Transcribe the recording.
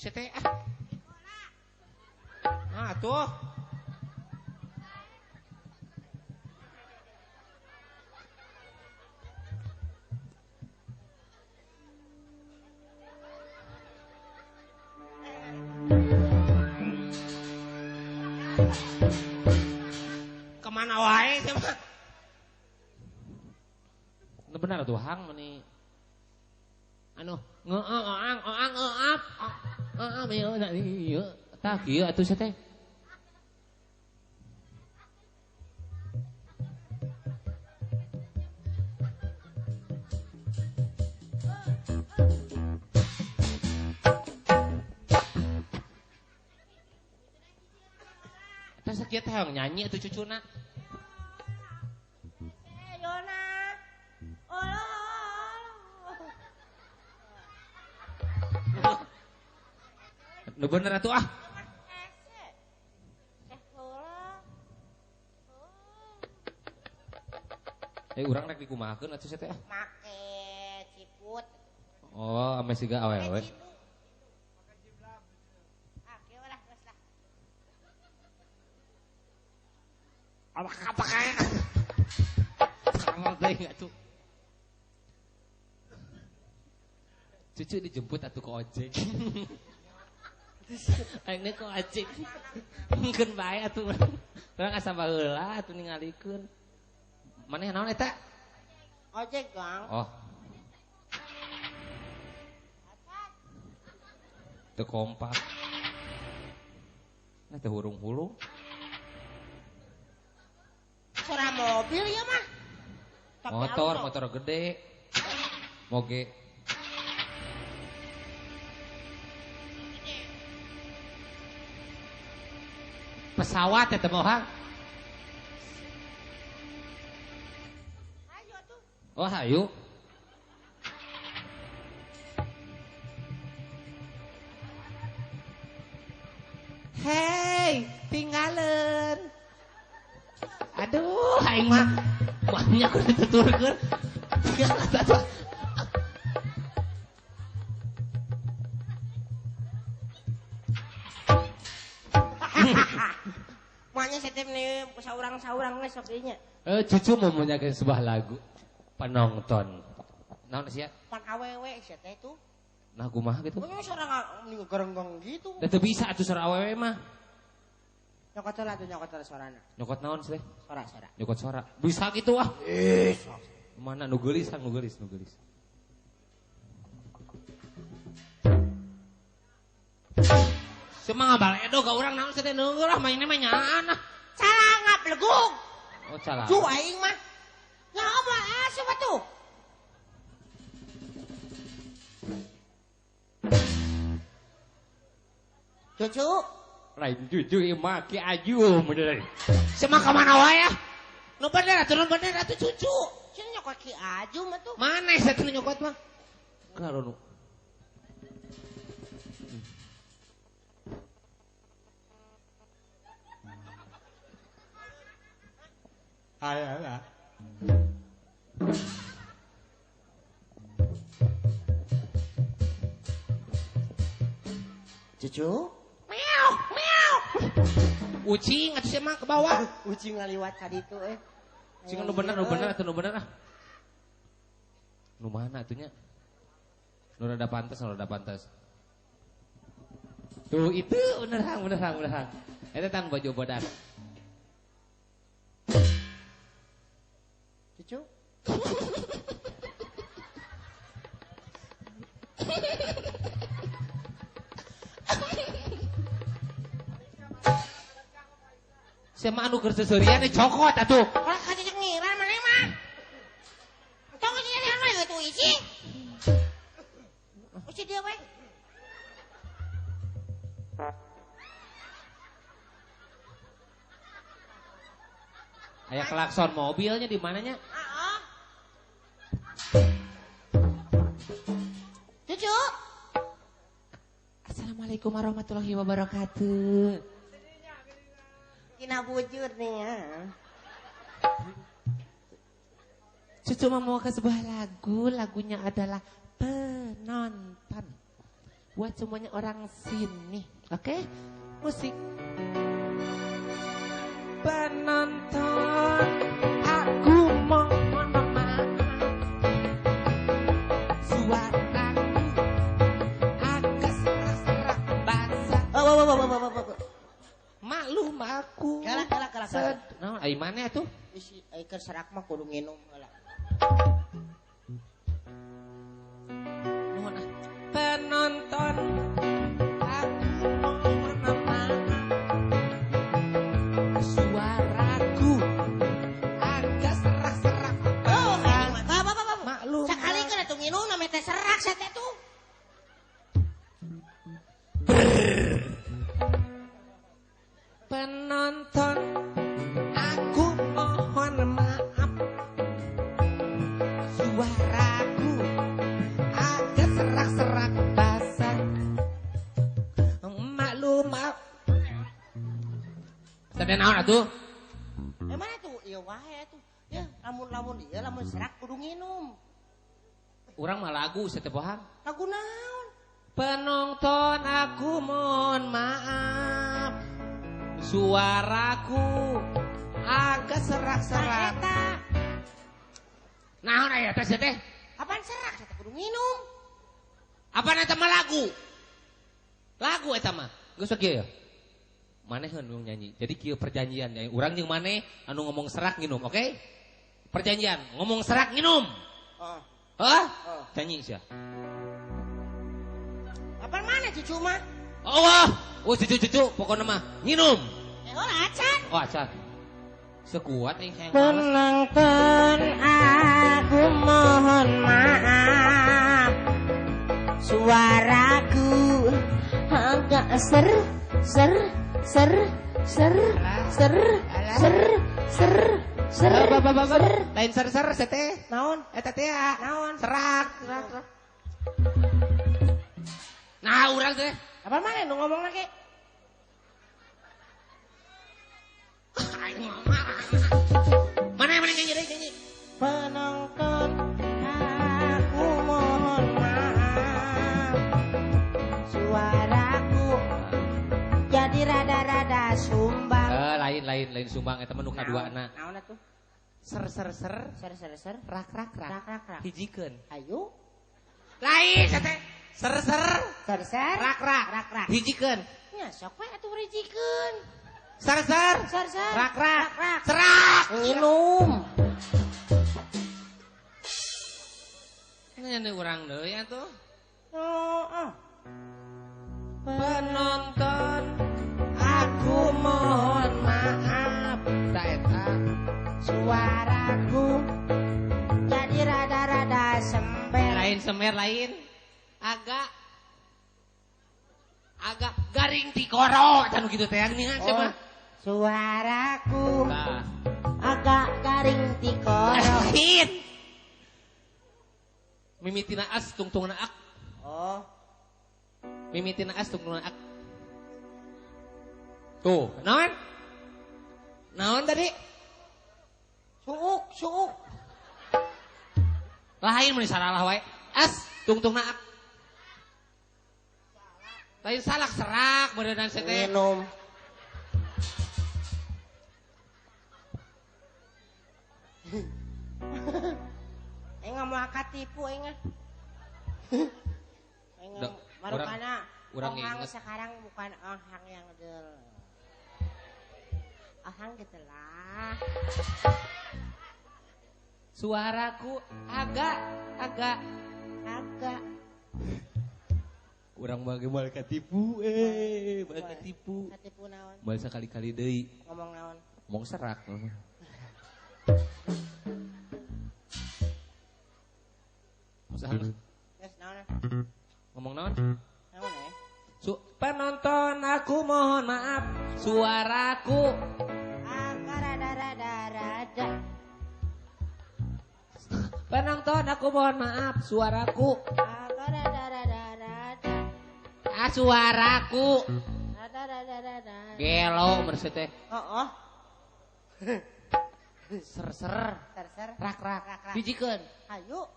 Sia teh ah. Nah tuh. Kemana wae sih mah? Benar tuh hang meni. Anu ngeang oang eap. Eap ieu na ieu. Tah kieu atuh sia teh. Tah sakieu teh hayang nyanyi atuh cucuna. Nu bener atuh ah. Urang rek dikumahakeun atuh sia teh ah. Make ciput. Oh, ame siga awewe. Ah, kieu lah geus lah. Awak apa kae? Sama deui atuh. Cucu dijemput atuh ke ojek. Aing kok ojek. Mungkin bae atuh urang. Urang asa baheula atuh ningalikeun. Maneh naon eta? Ojek, Kang. Oh. Teu kompak. Nah teu hurung-hurung. Suara mobil ya mah. Motor, motor gede. Moge. Pesawat eta mah hang. Hayu atuh. Oh, hayu. Hei, tinggalin. Aduh, aing mah banyak udah tuturkeun. Tinggal atuh. Maknya setep nih saurang-saurang we sok ieu nya. Cucu mau menyanyikan sebuah lagu penonton. Naon sia? Pan awewe sia teh tuh. Nah kumaha gitu? Punya suara ngerenggong gitu. Da teu bisa atuh suara awewe mah. Nyokot lah tuh, nyokot lah suarana. Nyokot naon sih? Suara, suara. Nyokot suara. Bisa gitu ah. Ih. Mana nu geulis, nu geulis, nu geulis. Semua ngabaledo ka urang naon sih teh nunggu lah mainnya mah nyaan ah. Calangap legug. Oh, calangap. Cu aing mah. Nyaho mah asup atuh. Cucu. Lain cucu ieu mah Ki Aju bener. Semua ka mana wae ah? Nu bener atuh, nu bener atuh cucu. Cenah nyokot Ki Aju mah tuh. Maneh satuh nyokot mah. Karo nu. Ayo. Cucu. Meow, meow. Ucing atuh sia mah ke bawah. Ucing ngaliwat ka ditu eh. Cing nu bener, nu bener atuh nu bener ah. Nu mana atuh nya? Nu rada pantes, nu rada pantes. Tuh itu bener hang, bener hang, bener hang. Eta tang baju bodas. Cucu. Sama anu keur seuseurian cokot atuh. Kalau kacecek ngiran maneh mah. Tong seuseurian mah atuh isi. Isi dia we. Aya klakson mobilnya di mananya? Heeh. Cucu. Assalamualaikum warahmatullahi wabarakatuh. Tina bujur nih ya. Cucu mau ke sebuah lagu, lagunya adalah Penonton. Buat semuanya orang sini. Oke? Musik. Penonton, aku mohon maaf. Suaraku agak serak-serak basah. Oh. Maklum aku. Kalah. Naon ai maneh atuh? Isi ai keur serak mah kudu nginum heula. Nuhun ah. Penonton, aku mohon maaf. Suaraku agak serak-serak. Oh, maklum. Sekali keur atuh nginum na teh serak sia teh tuh. Penonton, aku mohon maaf. Suaraku agak serak-serak basah. Maklum maaf. Sadaya naon atuh? Mana tuh? Ieu wae atuh. Ya, lamun-lamun ieu lamun serak kudu nginum. Urang mah lagu sia teh bohang. Lagu naon? Penonton, aku mohon maaf. Suaraku agak serak-serak. Naon aya teh sia teh? Apaan serak sia teh kudu nginum. Apaan eta mah lagu? Lagu eta mah. Geus kieu ya. Maneh nu nyanyi. Jadi kieu perjanjian ya. Urang jeung maneh anu ngomong serak nginum, oke? Perjanjian, ngomong serak nginum. Heeh. Hah? Nyanyi sia. Apaan mana cucu mah? Oh, wah. Oh, cucu-cucu pokoknya mah nginum. Oh, acan. Oh, acan. Sekuat aing hayang males. Penonton, aku mohon maaf. Suaraku agak ser ser ser ser ser ser ser ser. Lain ser ser teh. Naon? Eta teh. Naon? Serak. Nah, urang teh. Apa mana nu ngomong lagi? Mana nyanyi deui nyanyi. Penonton, aku mohon maaf. Suaraku jadi rada-rada sumbang. Lain sumbang eta mah nu kaduana. Naon atuh? Ser ser ser ser ser ser rak rak rak rak rak rak. Hijikeun. Ayo. Lain teh. Ser ser ser ser rak rak rak rak. Hijikeun. Nya sok we atuh hijikeun. Ser ser ser ser rak rak rak serak. Nginum. Nyanyi urang deui atuh. Heeh. Penonton, aku mohon maaf. Tak eta suaraku jadi rada-rada sember. Lain semer lain. Agak agak garing tikoro can gitu teh geuningan sia mah. Suaraku nah. Agak garing tikoro. Lain. Mimitina as tungtungna ak. Oh. Mimitina as tungtungna ak. Tuh, naon? Naon tadi? Suuk, suuk. Lain mun saralah wae. As tungtungna ak. Lain salak serak meureunnan sia teh. Minum. Aing mah moal katipu aing mah. Aing marukana urang orang sekarang bukan orang yang dulu. Orang gitu lah. Suaraku agak agak agak. Urang mah ge moal katipu moal katipu. Katipu naon? Moal sakali-kali deui. Ngomong naon? Ngomong serak. Yes, naon? Ngomong naon? Naon eh? Penonton, aku mohon maaf. Suaraku agak rada-rada-rada. Penonton, aku mohon maaf. Suaraku agak rada-rada-rada. Ah, suaraku rada-rada-rada. Gelo merse teh. Heeh. Ser ser ser ser rak rak. Hijikeun. Ayo.